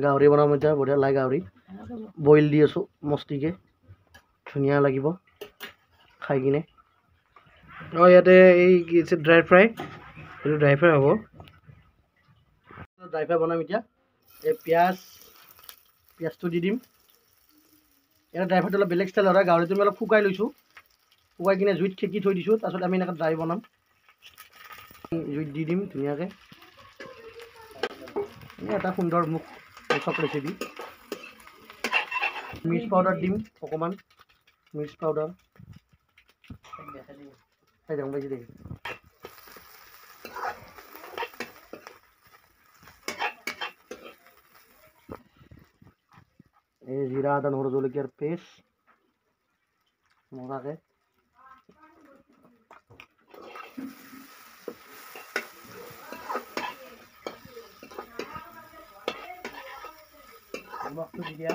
গাহৰি বনাম এতিয়া, বঢ়িয়া লাই গাহৰি বইল দি আছোঁ মস্তিকে, ধুনীয়া লাগিব খাই কিনে। অঁ, ইয়াতে এই কি আছে ড্ৰাই ফ্ৰাই, এইটো ড্ৰাই ফ্ৰাই হ'ব। ড্ৰাই ফ্ৰাই বনাম এতিয়া। এই পিঁয়াজটো দি দিম। ইয়াতে ড্ৰাই ফ্ৰাইটো অলপ বেলেগ ষ্টাইল হয়। গাহৰিটো আমি অলপ শুকাই লৈছোঁ, শুকাই কিনে জুইত খেকি থৈ দিছোঁ। তাৰপিছত আমি এনেকৈ ড্ৰাই বনাম, জুইত দি দিম ধুনীয়াকৈ। এটা সুন্দৰ মুখ মুখক ৰেচিপি। মিৰ্চ পাউডাৰ দিম অকণমান, মিৰ্চ পাউডাৰ খাই যাম পাইছোঁ দেই। এই জিৰা আদা নহৰু জলকীয়াৰ পেষ্ট মজাকৈ। নিমখটো দি দিয়া,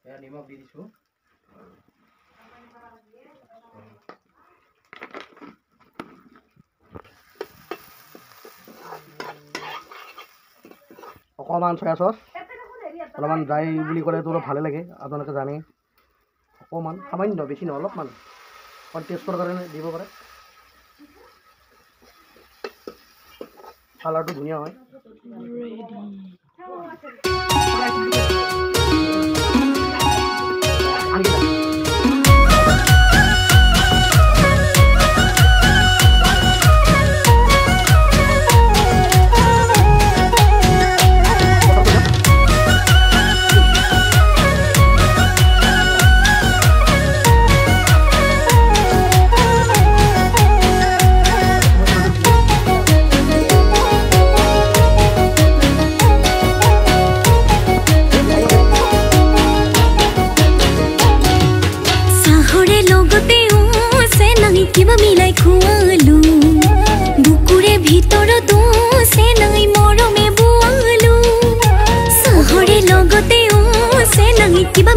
এয়া নিমখ দি দিছোঁ। অকণমান চয়া চচ, অলপমান ড্ৰাই বুলি ক'লেতো অলপ ভালে লাগে, আপোনালোকে জানে। অকণমান সামান্য, বেছি নহয়, অলপমান অকণ টেষ্টৰ কাৰণে দিব পাৰে, কালাৰটো ধুনীয়া হয়। কিবা মিলাই খুৱালো বুকুৰে ভিতৰত চেনাই মৰমে বোৱালো, চাহৰে লগতে চেনাই কিবা